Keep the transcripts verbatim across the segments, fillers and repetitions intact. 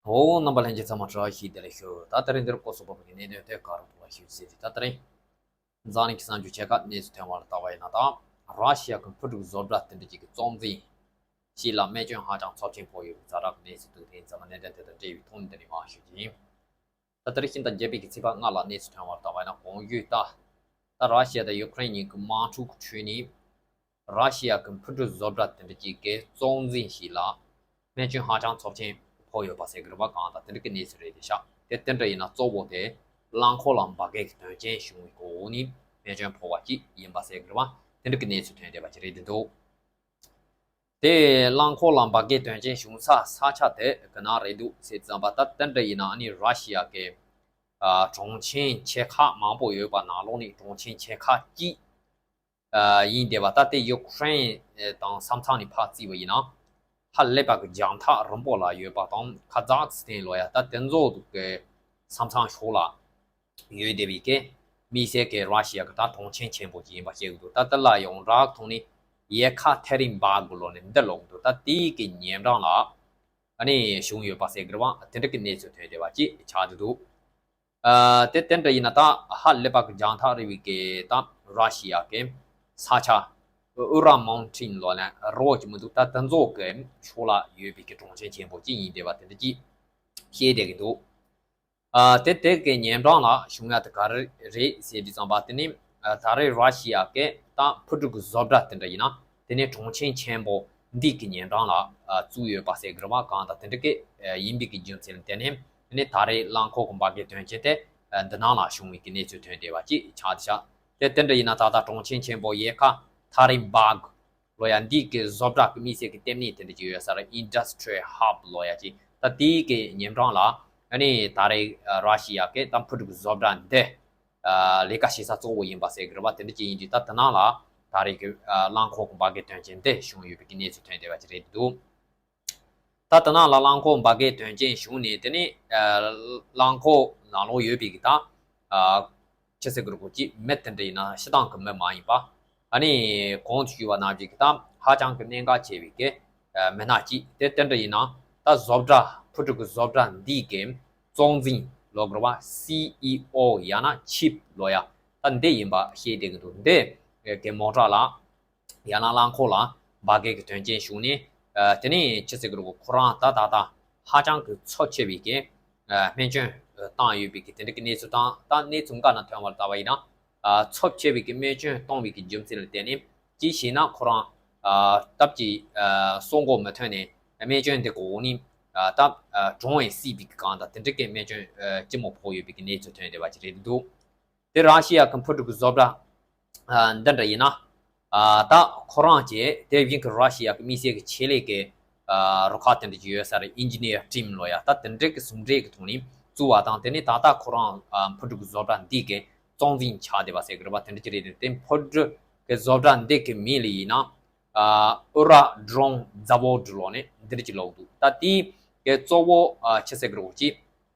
ཨོ། རྣམ་པ་ལྷན་རྒྱས་ཚང་མ་བཀྲ་ཤིས་བདེ་ལེགས་ཞུ། ད་ད་རིང་འདིར་སྐོར་སོགས་པ་གི་གནད་དོན་དེ་ག་རུ་འདུག་ལ་ཞུ་ཟེར་ཏེ། ད་ད་རིང་འཛམ་གླིང་གི་གསར་འགྱུར་ཆེ་ཁག་གནས་ཚུལ་ཐོན་པར་བལྟ་བ་ཡིན་ན། ད་ར་ཤི་ཡ་གི་འཕུར་གྲུ་བཟོ་གྲྭ་དེ་འདྲ་ཅིག་གི་གཙོ་འཛིན་ཞིག་ལ་རྨས་སྐྱོན་ཧ་ཅང་ཚབས་ཆེན་ཕོག་ཡོད་པའི་ཛ་དྲག་གི་གནས་ཚུལ་འདུག་དེ་ཡིན་ཙང་གནད་དོན་དེ་དང་འབྲེལ་བའི་ཐོག་ནས་འདི་ནས་མར་ཞུ་རྒྱུ་ཡིན། ད་ད་རིང་ཕྱི་ཟླ་བརྒྱད་པའི་གི་ཚེས་པ་ལྔ་ལ་གནས་ཚུལ་ཐོན་པར་བལྟ་བ་ཡིན་ན། གོང་ཞུས་ལྟར་ད་ར་ཤི་ཡ་དང་ཡུ་ཀེ་རེན་གཉིས་ཀྱི་དམག་འཁྲུག་ཁྲོད་ནས་ར་ཤི་ཡ་གི་འཕུར་གྲུ་བཟོ་གྲྭ་དེ་འདྲ་ཅིག་གི་གཙོ་འཛིན་ཞིག་ལ་རྨས་སྐྱོན་ཧ་ཅང་ཚབས་ཆེན་ཕོག་ཡོད་པ་ཟེར་གི་རེད་པ། གང་ལྟར་དེ་འདྲ་གི་གནས་ཚུལ་རེད་དེ་ཤག་དེ་དེ་འདྲ་ཡིན་ན་གཙོ་བོ་དེ་རླངས་འཁོར་ལ་འབར་གས་ཀྱི་དོན་རྐྱེན་བྱུང་བའི་འོག་ནས་རྨས་སྐྱོན་ཕོག་པ་ཅིག་ཡིན་པ་ཟེར་གི་རེད་པ། དེ་འདྲ་གི་གནས་ཚུལ་ཐོན་བསྡད་པ་ཅིག་རེད་འདུག་དེ་རླངས་འཁོར་ལ་འབར་གས་དོན་རྐྱེན་བྱུང་ས་ས་ཆ་དེ་གི་ནང་རེད་འདུག་ཟེར་ཙམ་པ། ད་དེ་འདྲ་ཡིན་ན་ཨ་ནི་ར་ཤི་ཡ་གི་ཨ་གྲོང་ཁྱེར་ཆེ་ཁག་མང་པོ་ཡོད་པ་ནང་ལོགས་ནས་གྲོང་ཁྱེར་ཆེ་ཁག་གཅིག་ཨ་ཡིན་བསྡད་པ། ད་དེ་ཡུ་ཀེ་རེན་དང་ས་མཚམས་ནས་ཕར་བརྩིས་པ་ཡིན་ན་ཧ་ལས་པ་གི་རྒྱང་ཐག་རིང་པོ་ལ་ཡོད་པ་དང་། ཁ་ཛག་སི་ཐན་ལོ་ཡ་ད་དེ་ཚོ་གི་ས་མཚམས་ཕྱོགས་ལ་ཡོད་བསྡད་པའི་གི་དམིགས་བསལ་གྱི་ར་ཤི་ཡ་གི་ད་གྲོང་ཁྱེར་ཆེན་པོ་ཅིག་ཡིན་པ་ཤེས་ཀྱི་འདུག་ད་དེ་ལ་ཡོངས་གྲགས་ཐོག་ནས་ཡེ་ཁ་ཐེ་རིན་སྦར་གི་ལོ་ནས་འདི་ལོག་འདུག་ད་དེའི་གི་ཉེ་འགྲམ་ལ་ཨ་ནི་བྱུང་ཡོད་པ་ཟེར་གི་རེད་པ། དེ་འདྲ་གི་གནས་ཚུལ་ཐོན་བསྡད་པ་ཅིག་ཆགས་བསྡད་འདུག་ཨ་དེ་དེ་འདྲ་ཡིན་ན་ད་ཧ་ལས་པ་གི་རྒྱང་ཐག་རིང་བའི་གི་ད་ར་ཤི་ཡ་གི་ས་ཆ་ཨུ་ར་མའུན་ཊིན་ལོ་ན་རི་བོ་ཅིག་མི་འདུག་ད་དེ་ཚོ་གི་ཕྱོགས་ལ་ཡོད་པའི་གི་གྲོང་ཁྱེར་ཆེན་པོ་ཅིག་ཡིན་བསྡད་པ་དེ་འདྲ་ཅིག་ཤེས་བསྡད་གི་འདུག་ཨ་དེ་དེ་གི་ཉེ་འགྲམ་ལ་བྱུང་ཡ་དེ་ག་རེ་རེད་ཟེར་དུས་ཙམ་པ། དེ་ནི་ཨ་ད་རེས་ར་ཤི་ཡ་གི་ད་འཕུར་གྲུ་གི་བཟོ་གྲྭ་དེ་འདྲ་ཡིན་ན་དེ་ནི་གྲོང་ཁྱེར་ཆེན་པོ་འདི་གི་ཉེ་འགྲམ་ལ་ཨ་བཙུགས་ཡོད་པ་ཟེར་གི་རེད་པ། གང་ལྟར་དེ་འདྲ་གི་ཨ་ཡིན་པའི་གི་རྒྱུ་མཚན་ལ་བརྟེན་ནས་དེ་ནི་ད་རེས་རླངས་འཁོར་གི་འབར་གས་དོན་རྐྱེན་དེ་ཨ་འདི་ནང་ལ་བྱུང་བའི་གི་གནས་ཚུལ་ཐོན་བསྡད་པ་ཅིག་ཆགས་བསྡད་ཤག་དེ་དེ་འདྲ་ཡིན་ན་ད་ལྟ་གྲོང་ཁྱེར་ཆེན་པོ་ཡེ་ཁ་ཐེ་རིན་སྦར་གི་ལོ་ཡ་འདི་གི་བཟོ་གྲྭ་གི་དམིགས་བསལ་གྱི་ལྟེ་གནས་དེ་འདྲ་ཅིག་ཡོད་ས་རེད། Industrial Hub ལོ་ཡ་ཅིག་ད་དེའི་གི་ཉེ་འགྲམ་ལ་ཨ་ནི་ད་རེས་ཨ་ར་ཤི་ཡ་གི་ད་འཕུར་གྲུ་གི་བཟོ་གྲྭ་འདི་ཨ་ལས་ཀ་བྱེད་ས་གཙོ་བོ་ཡིན་པ་ཟེར་གི་རེད་པ། དེ་འདྲ་ཅིག་ཡིན་དུས་ད་དེ་ནང་ལ་ད་རེས་གི་ཨ་རླངས་འཁོར་གི་འབར་གས་དོན་རྐྱེན་འདི་བྱུང་ཡོད་པའི་གི་གནས་ཚུལ་ཐོན་བསྡད་པ་ཅིག་རེད་འདུག་ད་དེ་ནང་ལ་རླངས་འཁོར་འབར་གས་དོན་རྐྱེན་བྱུང་ནས་དེ་ནི་ཨ་རླངས་འཁོར་ནང་ལོགས་ཡོད་པའི་གི་ད་ཨ་ཆི་ཟེར་གི་རེད་གོ་ཅིག་མི་དེ་འདྲ་ཡིན་ན་སྤྱིར་བཏང་གི་མི་མ་ཡིན་པ། ཨ་ནི་གོང་དུ་ཞུས་པ་ནང་བཞིན་གི་ད་ཧ་ཅང་གི་གནད་འགག་ཆེ་བའི་གི་ཨ་མི་སྣ་ཅིག་དེ་དེ་འདྲ་ཡིན་ན་ད་བཟོ་གྲྭ་འཕུར་གྲུ་གི་བཟོ་གྲྭ་འདིའི་གི་གཙོ་འཛིན་ལོ་གི་རེད་པ། སི་ཨི་ཨོ་ཡང་ན་ཆིབ་ལོ་ཡ་ད་འདི་ཡིན་པ་ཤེས་བསྡད་གི་འདུག་འདི་གི་མོ་ཊ་ལ་ཡང་ན་རླངས་འཁོར་ལ་འབར་གས་ཀྱི་དོན་རྐྱེན་བྱུང་ནས་ཨ་དེ་ནས་ཆི་ཟེར་གི་རེད་གོ་ཁོ་རང་ད་ད་ད་ཧ་ཅང་གི་ཚབས་ཆེ་བའི་གི་ཨ་རྨས་སྐྱོན་བཏང་ཡོད་པའི་གི་དེ་འདྲ་གི་གནས་ཚུལ་དང་། ད་གནས་ཚུལ་འགའ་ནང་ཐོན་པར་ལྟ་བ་ཡིན་ན་ཨ་ཚབས་ཆེ་བའི་གི་རྨས་སྐྱོན་བཏང་བའི་གི་རྒྱུ་མཚན་ལ་བརྟེན་ནས་ཅིག་བྱས་ན་ཁོ་རང་ཨ་སྟབས་ཀྱིས་ཨ་སྲོག་འགོག་མི་ཐུབ་ནས་རྨས་སྐྱོན་དེ་གི་འོག་ནས་ཨ་ད་ཨ་གྲོངས་ཡང་སྲིད་པའི་གི་གང་ལྟར་དེ་འདྲ་གི་རྨས་སྐྱོན་ཨ་ལྕི་མོ་ཕོག་ཡོད་པའི་གི་གནས་ཚུལ་ཐོན་བསྡད་པ་ཅིག་རེད་འདུག་དེ་ར་ཤི་ཡ་གི་འཕུར་གྲུ་གི་བཟོ་གྲྭ་ཨ་འདི་འདྲ་ཡིན་ན་ཨ་ད་ཁོ་རང་གི་དེ་བཞིན་གི་ར་ཤི་ཡ་གི་དམིགས་བསལ་གི་ཆེད་ལས་གི་ཨ་རུ་ཁག་དེ་འདྲ་ཅིག་ཡོད་ས་རེད། ཨིན་ཇི་ནི་ཡར་ཊིམ་ལོ་ཡ་ད་དེ་འདྲ་གི་ཟུང་འབྲེལ་གི་ཐོག་ནས་བཙུགས་པ་དང་། དེ་ནས་ད་ལྟ་ཁོ་རང་ཨ་འཕུར་གྲུ་གི་བཟོ་གྲྭ་འདི་གི་གཙོ་འཛིན་ཆགས་བསྡད་པ་ཟེར་གི་རེད་པ། དེ་འདྲ་ཅིག་རེད། དེ་འཕུར་གྲུ་གི་བཟོ་གྲྭ་འདི་གི་མིང་ལ་ཡིན་ན་ཨ་ཨུ་ར་ཌྲོན་ཛ་ཝོ་ཌི་ལོ་ནས་འདི་འདྲ་ཅིག་ལོག་འདུག་ད་དེའི་གི་གཙོ་བོ་ཨ་ཆི་ཟེར་གི་རེད་གོ་ཅིག་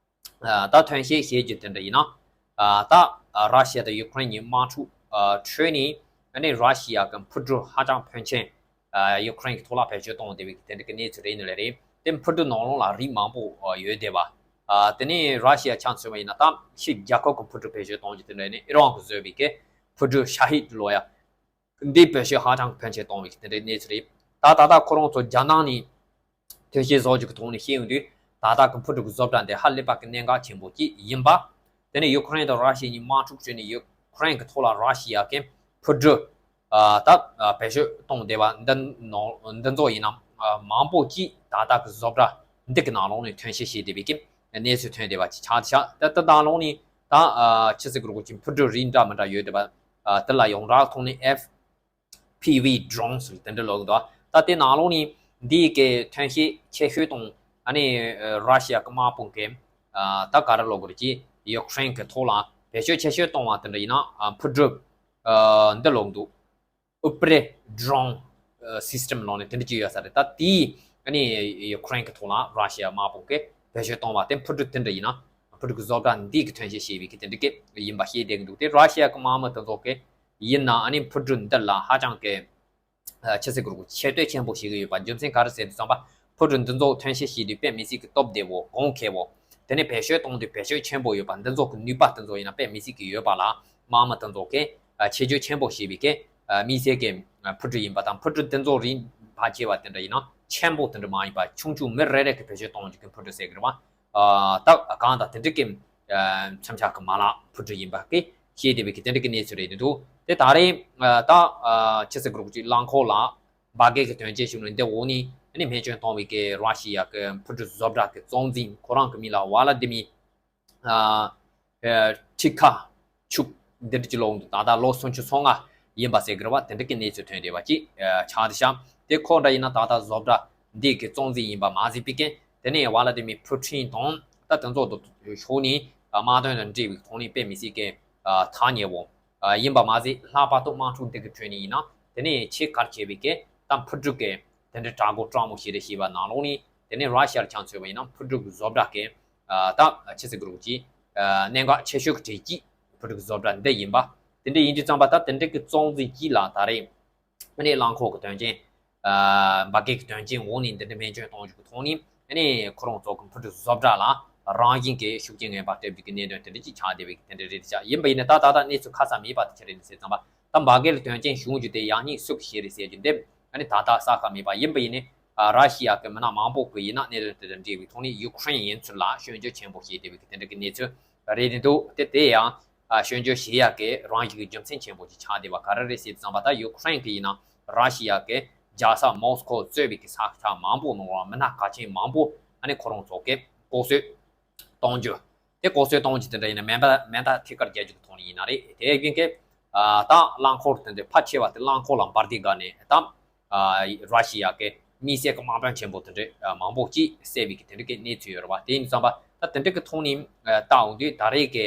ཨ་ད་ཐོན་སྐྱེད་བྱེད་རྒྱུ་དེ་འདྲ་ཡིན་ན། ཨ་ད་ཨ་ར་ཤི་ཡ་དང་ཡུ་ཀེ་རེན་གཉིས་དམག་འཁྲུག་ཨ་ཁྲོད་ནས་ཨ་ནི་ར་ཤི་ཡ་གི་འཕུར་གྲུ་ཧ་ཅང་ཕོན་ཆེན་ཨ་ཡུ་ཀེ་རེན་གྱི་ཐོག་ལ་བེད་སྤྱོད་གཏོང་བསྡད་པའི་དེ་འདྲ་གི་གནས་ཚུལ་རེད་ནི་ལས་རེད། དེ་འཕུར་གྲུ་ནང་ལོགས་ལ་རིགས་མང་པོ་ཨ་ཡོད་བསྡད་པ། ཨ་དེ་ནས་ར་ཤི་ཡ་ཆ་མཚོན་པ་ཡིན་ན་ད་ཕྱི་རྒྱལ་ཁབ་ཀྱི་འཕུར་གྲུ་བེད་སྤྱོད་གཏོང་རྒྱུ་དེ་འདྲ་ཡིན་ནི་ཨི་རན་གྱིས་བཟོས་པའི་གི་འཕུར་གྲུ་ཤ་ཧིད་ལོ་ཡ། འདིའི་བེད་སྤྱོད་ཧ་ཅང་ཕོན་ཆེ་གཏོང་བའི་དེ་འདྲའི་གནས་ཚུལ་རེད། ད་ད་ལྟ་ཁོ་རང་ཚོ་རྒྱ་ནག་ནས་ཐོན་སྐྱེད་བཟོ་རྒྱུ་གི་ཐོག་ནས་བཤད་ཡོང་དུས། ད་ལྟ་གི་འཕུར་གྲུ་གི་བཟོ་གྲྭ་འདི་ཧ་ལས་པ་གི་གནད་འགག་ཆེན་པོ་ཅིག་ཡིན་པ། དེ་ནས་ཡུ་ཀེ་རེན་དང་ར་ཤི་ཡ་གཉིས་དམག་འཁྲུག་བྱས་ནས་ཡུ་ཀེ་རེན་གི་ཐོག་ལ་ར་ཤི་ཡ་གི་འཕུར་གྲུ་ཨ་ད་ཨ་བེད་སྤྱོད་གཏོང་བསྡད་པ་འདི་ནང་འདི་ཚོ་ཡིན་ན་ཨ་མང་པོ་ཅིག་ད་ལྟ་གི་བཟོ་གྲྭ་འདི་གི་ནང་ལོགས་ནས་ཐོན་སྐྱེད་བྱས་བསྡད་པའི་གི་གནས་ཚུལ་ཐོན་བསྡད་པ་ཅིག་ཆགས་བསྡད་ཤག་ད་ད་ནང་ལོགས་ནས་ད་ཨ་ཆི་ཟེར་གི་རེད་གོ་ཅིག་འཕུར་གྲུ་རིགས་འདྲ་མི་འདྲ་ཡོད་བསྡད་པ། ཨ་དེ་ལ་ཡོངས་གྲགས་ཐོག་ནས་ཨེཕ་པི་ཝི་ཌྲོན་ཟེར་དེ་འདྲ་ལབ་ཀྱི་འདུག་ད་དེ་ནང་ལོགས་ནས་འདི་གི་ཐོན་སྐྱེད་ཆེ་ཤོས་དང་ཨ་ནི་ར་ཤི་ཡ་གི་དམག་དཔུང་གི་ཨ་ད་ག་རེ་ལབ་དགོས་རེད་ཅེ། ཡུ་ཀེ་རེན་གི་ཐོག་ལ་བེད་སྤྱོད་ཆེ་ཤོས་གཏོང་བ་དེ་འདྲ་ཡིན་ན་ཨ་འཕུར་གྲུ་ཨ་འདི་ལབ་ཀྱི་འདུག་ཨུ་པྲེ་ཌྲོན་སིས་ཊམ་ལབ་ནས་དེ་འདྲ་ཅིག་ཡོད་ས་རེད། ད་དེའི་ཨ་ནི་ཡུ་ཀེ་རེན་གི་ཐོག་ལ་ར་ཤི་ཡ་དམག་དཔུང་གིས་བེད་སྤྱོད་གཏོང་བ་དེ་འཕུར་གྲུ་དེ་འདྲ་ཡིན་ན་འཕུར་གྲུ་གི་བཟོ་གྲྭ་འདི་གི་ཐོན་སྐྱེད་བྱས་པའི་གི་དེ་འདྲ་གི་ཡིན་པ་ཤེས་བསྡད་ཀྱི་འདུག་དེ་ར་ཤི་ཡ་གི་དམག་མི་དེ་ཚོ་གིས་ཡིན་ན་ཨ་ནི་འཕུར་གྲུ་འདི་ལ་ཧ་ཅང་གི་ཨ་ཆི་ཟེར་དགོས་རེད་གོ་ཆེ་བསྟོད་ཆེན་པོ་བྱེད་ཀྱི་ཡོད་པ། རྒྱུ་མཚན་ག་རེ་ཟེར་དུས་ཙམ་པ་ འཕུར་གྲུ་འདི་ཚོ་ཐོན་སྐྱེད་བྱེད་དུས་དཔེ་མི་སྲིད་ཀྱི་སྟོབས་ལྡན་པོ་གོང་ཁེ་པོ། དེ་ནས་བེད་སྤྱོད་གཏོང་དུས་བེད་སྤྱོད་ཆེན་པོ་ཡོད་པ། འདི་ཚོ་གི་ནུས་པ་འདི་ཚོ་ཡིན་ན་དཔེ་མི་སྲིད་ཀྱི་ཡོད་པ་ལ། དམག་མི་འདི་ཚོ་གིས་ཆེད་བརྗོད་ཆེན་པོ་བྱས་པའི་གི་དམིགས་བསལ་གྱི་འཕུར་གྲུ་ཡིན་པ་དང་། འཕུར་གྲུ་འདི་ཚོ་རིམ་པ་བྱས་པ་དེ་འདྲ་ཡིན་ན་ཆེན་པོ་དེ་འདྲ་མ་ཡིན་པ། ཆུང་ཆུང་མི་རེ་རེ་གིས་བེད་སྤྱོད་གཏོང་རྒྱུ་གི་འཕུར་གྲུ་ཟེར་གི་རེད་པ། ད་གང་ལྟར་དེ་འདྲ་གི་མཚོན་ཆ་གི་མ་ལག་འཕུར་གྲུ་ཡིན་པ་གི་བཤད་བསྡད་པའི་གི་དེ་འདྲ་གི་གནས་ཚུལ་རེད་འདུག་དེ་ད་རེས་ད་ཕྱི་ཟླ་དགུ་པའི་གི་རླངས་འཁོར་ལ་འབར་གས་ཀྱི་དོན་རྐྱེན་བྱུང་ནས་འདི་འོག་ནས་ཨ་ནི་སྨན་བཅོས་གཏོང་བའི་གི་ར་ཤི་ཡ་གི་འཕུར་གྲུ་བཟོ་གྲྭ་གི་གཙོ་འཛིན། ཁོ་རང་གི་མིང་ལ་ཝ་ལ་དི་མི་ཁྲི་ཁ་ཆུག་འདིར་གྱི་ལོ་འདི་ད་ལྟ་ལོ་སུམ་ཅུ་སོ་ལྔ་ཡིན་པ་ཟེར་གི་རེད་པ། དེ་འདྲ་གི་གནས་ཚུལ་ཐོན་བསྡད་པ་ཅིག་ཆགས་བསྡད་ཤག་དེ་ཁོ་འདྲ་ཡིན་ན་ད་ལྟ་བཟོ་གྲྭ་འདི་གི་གཙོ་འཛིན་ཡིན་པ་མ་ཟད་པའི་གི་དེ་ནས་ཝ་ལ་དི་མི་ཕུ་ཊིན་དང་ད་དེ་ཚོ་དུ་ཕྱོགས་ནས་དམག་དོན་དང་འབྲེལ་བའི་ཐོག་ནས་དཔེ་མི་སྲིད་གི་ཐག་ཉེ་བོ་ཡིན་པ་མ་ཟད། ལྷག་པར་དུ་དམག་འཁྲུག་འདི་གི་ཁྲོད་ནས་ཡིན་ན་དེ་ནས་ཆེས་གལ་ཆེ་བའི་གི་ད་འཕུར་གྲུ་གི་དེ་འདྲ་དྲག་པོ་དྲག་མོ་ཞིག་རེད་ཞེས་པ་ནང་ལོགས་ནས། དེ་ནས་ར་ཤི་ཡར་ཆ་མཚོན་པ་ཡིན་ན་འཕུར་གྲུ་གི་བཟོ་གྲྭ་གི་ད་ཕྱི་ཟླ་དགུ་པའི་གི་གནད་འགག་ཆེ་ཤོས་ཀྱི་གྲས་གཅིག་འཕུར་གྲུ་གི་བཟོ་གྲྭ་འདི་ཡིན་པ། དེ་འདྲ་ཡིན་དུས་ཙམ་པ་ད་དེ་འདྲ་གི་གཙོ་འཛིན་གཅིག་ལ་ད་རེས་ཨ་ནི་རླངས་འཁོར་གྱི་དོན་རྐྱེན། ཨ་འབར་གས་ཀྱི་དོན་རྐྱེན་འོག་ནས་འདི་འདྲ་སྨན་བཅོས་གཏོང་རྒྱུ་གི་ཐོག་ནས། ཨ་ནི་ཁོ་རང་ཚོ་གི་འཕུར་གྲུ་བཟོ་གྲྭ་ལ་རང་བཞིན་གྱི་ཤུགས་རྐྱེན་ངན་པ་སྤྲད་རྒྱུ་གི་གནད་དོན་དེ་འདྲ་ཅིག་ཆགས་བསྡད་པའི་དེ་འདྲ་རེད་ཤག་ཡིན་པ་ཡིན་ན་ད་ད་ལྟ་གནས་ཚུལ་ཁ་གསལ་མེད་པ་དེ་ཆི་རེད་ཟེར་ཙམ་པ། ད་འབར་གས་ལ་དོན་རྐྱེན་བྱུང་རྒྱུ་དེ་ཡག་ཉེས་སུ་གིས་བྱས་རེད་ཟེར་རྒྱུ་འདི་ཨ་ནི་ད་ལྟ་གསལ་ཁ་མེད་པ། ཡིན་པ་ཡིན་ནའི་ཨ་ར་ཤི་ཡ་གི་མི་སྣ་མང་པོ་གིས་ཡིན་ན་གནད་དོན་དེ་དང་འབྲེལ་བའི་ཐོག་ནས་ཡུ་ཁུ་རེན་ཡན་ཚོད་ལ་སྐྱོན་བརྗོད་ཆེན་པོ་བྱས་བསྡད་པའི་དེ་འདྲ་གི་གནས་ཚུལ་རེད་འདུག་དེ་དེ་ཡང་ཨ་སྐྱོན་བརྗོད་བྱེད་ཡག་གི་རང་བཞིན་གྱི་རྒྱུ་མཚན་ཆེན་པོ་ཅིག་ཆགས་བསྡད་པ་ག་རེ་རེད་ཟེར་དུས་ཙམ་པ། ད་ཡུ་ཁུ་རེན་གྱིས་ཡིན་ན་ར་ཤི་ཡ་གི་རྒྱལ་ས་མོ་སི་ཁོ་གཙོས་པའི་གི་ས་ཆ་མང་པོ་ནང་ལ་མི་སྣ་གལ་ཆེན་མང་པོ་ཨ་ནི་ཁོ་རང་ཚོ་གིས་ལྐོག་གསོད་གཏོང་རྒྱུ། དེ་ལྐོག་གསོད་གཏོང་རྒྱུ་དེ་འདྲ་ཡིན་ན་མེ་མདའ་མེ་མདའ་ཐད་ཀར་རྒྱག་རྒྱུ་གི་ཐོག་ནས་ཡིན་ན་རེད། དེ་ཡིན་གྱི་ཨ་ད་རླངས་འཁོར་དེ་འདྲ་ཕལ་ཆེ་བ་དེ་རླངས་འཁོར་ལ་འབར་དུས་སྒང་ནས་ད་ཨ་ར་ཤི་ཡ་གི་དམིགས་བསལ་གྱི་དམག་དོན་ཆེན་པོ་དེ་འདྲ་ཨ་མང་པོ་ཅིག་བསད་པའི་གི་དེ་འདྲ་གི་གནས་ཚུལ་ཡོད་རེད་པ། དེ་ཡིན་དུས་ཙམ་པ་ད་དེ་འདྲ་གི་ཐོག་ནས་ཨ་ལྟ་འོང་དུས་ད་རེས་ཀྱི་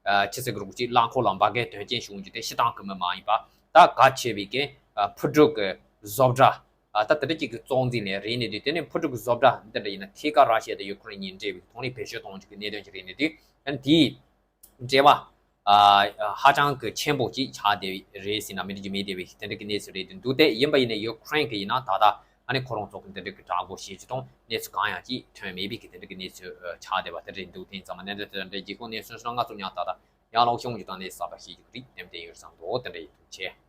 ཨ་ཕྱི་ཟླ་དགུ་པའི་གི་རླངས་འཁོར་ལ་འབར་གས་དོན་རྐྱེན་བྱུང་རྒྱུ་དེ་སྤྱིར་བཏང་གི་མི་མ་ཡིན་པ། ད་གལ་ཆེ་བའི་གི་ཨ་འཕུར་གྲུ་གི་བཟོ་གྲྭ་ཨ་ད་དེ་འདྲ་ཅིག་གི་གཙོ་འཛིན་ལས་རེད་ནས་དུས། དེ་ནས་འཕུར་གྲུ་གི་བཟོ་གྲྭ་འདི་འདྲ་ཡིན་ན་ཐད་ཀར་ར་ཤི་ཡ་དང་ཡུ་ཁུ་རེན་གཉིས་འབྲེལ་བའི་ཐོག་ནས་བེད་སྤྱོད་གཏོང་རྒྱུ་གི་གནད་དོན་ཅིག་རེད་ནས་དུས། ཨ་ནི་དེའི་འབྲེལ་བ་ཨ་ཧ་ཅང་གི་ཆེན་པོ་ཅིག་ཆགས་བསྡད་རེད་ཟེར་ན་མི་འགྲིག་རྒྱུ་མེད་བསྡད་པའི་དེ་འདྲ་གི་གནས་ཚུལ་རེད་འདུག་དེ་ཡིན་པ་ཡིན་ནའི་ཡུ་ཁུ་རེན་གྱིས་ཡིན་ན་ད་ལྟ་ཨ་ནི་ཁོ་རང་ཚོ་གི་འདི་འདྲ་གི་དྲག་པོ་བྱེད་རྒྱུ་དང་གནས་ཚུལ་གང་ཡང་ཅིག་ཐོན་མེད་པའི་གི་དེ་འདྲ་གི་གནས་ཚུལ་ཨ་ཆགས་བསྡད་པ་དེ་རེད་འདུག་དེ་ཡིན་ཙང་མ་གནད་དོན་དེ་འདྲ་རྒྱལ་ཁབ་གནས་ཚུལ་སོགས་ང་ཚོ་ཡང་ད་ལྟ་ཡང་ལོག་ཤོང་རྒྱུ་དང་གནས་ཚུལ་གསར་པ་ཤེས་རྒྱུ་གི་རིགས་ཏན་ཏན་ཡོད་བསམ་འདུག་དེ་འདྲ་ཡིན་ཐུགས་རྗེ་ཆེ།